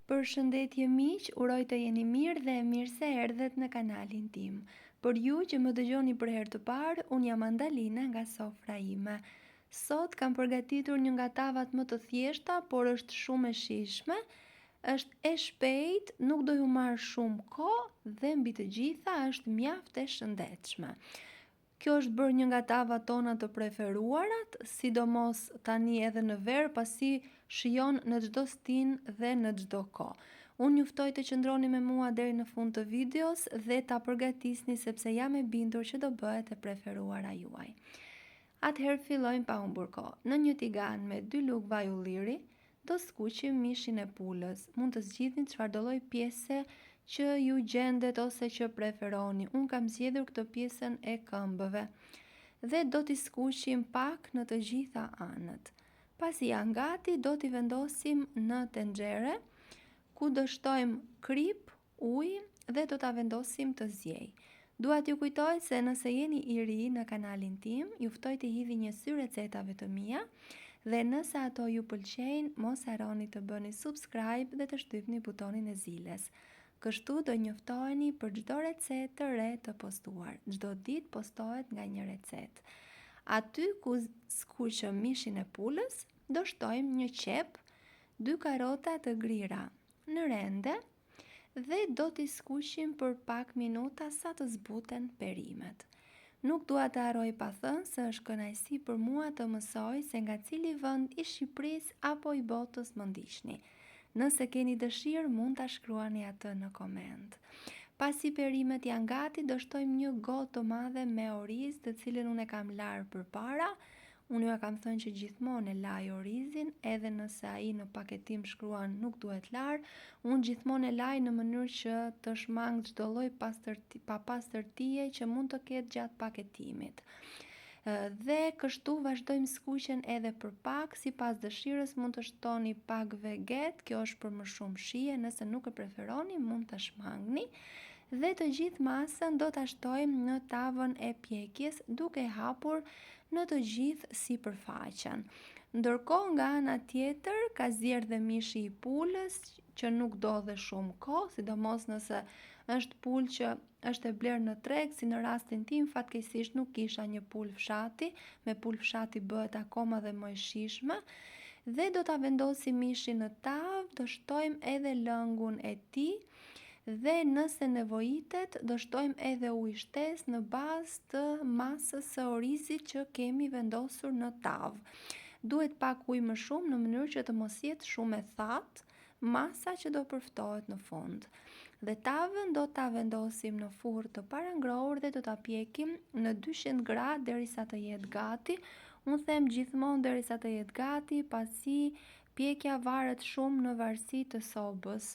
Përshëndetje miq, uroj të jeni mirë dhe mirë se erdhët në kanalin tim. Për ju që më dëgjoni për herë të parë, unë jam Andalina nga Sofra ime. Sot kam përgatitur një nga tavat më të thjeshta, por është shumë e shijshme, është e shpejtë, nuk do ju marrë shumë kohë dhe mbi të gjitha është mjaft e shëndetshme. Kjo është bërë një nga tavat tona të preferuarat, sidomos tani edhe në verë, pasi shijon në çdo stinë dhe në çdo kohë. Unë ju ftoj të qëndroni me mua deri në fund të videos dhe ta përgatisni sepse jam e bindur që do bëhet e preferuara juaj. Atëherë fillojmë pa humbur kohë. Në një tigan me 2 lugë vaj ulliri, do skuqim mishin e pulës. Mund të zgjidhni çfarëdo lloj pjese që ju gjendet ose që preferoni. Unë kam zgjedhur këtë pjesën e këmbëve. Dhe do t'i skuqim pak në të gjitha anët. Pasi janë gati, do t'i vendosim në tenxhere, ku do shtojmë kripë, ujë dhe do ta vendosim të ziejë. Dua t'ju kujtoj se nëse jeni i ri në kanalin tim, ju ftoj të hidhni një sy recetave të mia dhe nëse ato ju pëlqejnë, mos harroni të bëni subscribe dhe të shtypni butonin e ziles. Kështu do njoftoheni për çdo recetë të re të postuar. Çdo ditë postohet nga një recetë. Aty ku skuqëm mishin e pulës, do shtojmë një qepë, dy karota të grira në rende dhe do t'i skuqim për pak minuta sa të zbuten perimet. Nuk dua të harroj pa thënë se është kënaqësi për mua të mësoj se nga cili vend i Shqipërisë apo i botës më ndiqni. Nëse keni dëshirë, mund ta shkruani atë në koment. Pasi perimet janë gati, do shtojmë një gotë të madhe me oriz, të cilën unë e kam larë përpara. Unë jua kam thënë që gjithmonë e laj orizin, edhe nëse ai në paketim shkruan nuk duhet larë, unë gjithmonë e laj në mënyrë që të shmang çdo lloj papastërtie që mund të ketë gjatë paketimit. Dhe kështu vazhdojmë skuqjen edhe për pak, sipas dëshirës mund të shtoni pak veget, kjo është për më shumë shije, nëse nuk e preferoni mund ta shmangni. Dhe të gjithë masën do ta shtojmë në tavën e pjekjes duke hapur në të gjithë sipërfaqen. Ndërkohë nga ana tjetër ka zier dhe mishi i pulës që nuk do dhe shumë kohë, sidomos nëse është pulë që është e blerë në treg, si në rastin tim fatkeqësisht nuk kisha një pulë fshati, me pulë fshati bëhet akoma dhe më e shijshme. Dhe do ta vendosim mishin në tavë, do shtojmë edhe lëngun e tij dhe nëse nevojitet do shtojmë edhe ujë shtesë në bazë të masës së orizit që kemi vendosur në tavë. Duhet pak ujë më shumë në mënyrë që të mos jetë shumë e thatë masa që do përftohet në fund. Dhe tavën do ta vendosim në furrë të parangrohur dhe do ta pjekim në 200 gradë derisa të jetë gati. Unë them gjithmonë derisa të jetë gati, pasi pjekja varet shumë në varësi të sobës.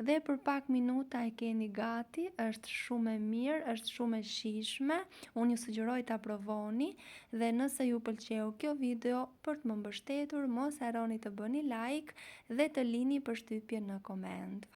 Dhe për pak minuta e keni gati, është shumë e mirë, është shumë e shijshme. Unë ju sugjeroj ta provoni dhe nëse ju pëlqeu kjo video, për të më mbështetur, mos harroni të bëni like dhe të lini përshtypjen në koment.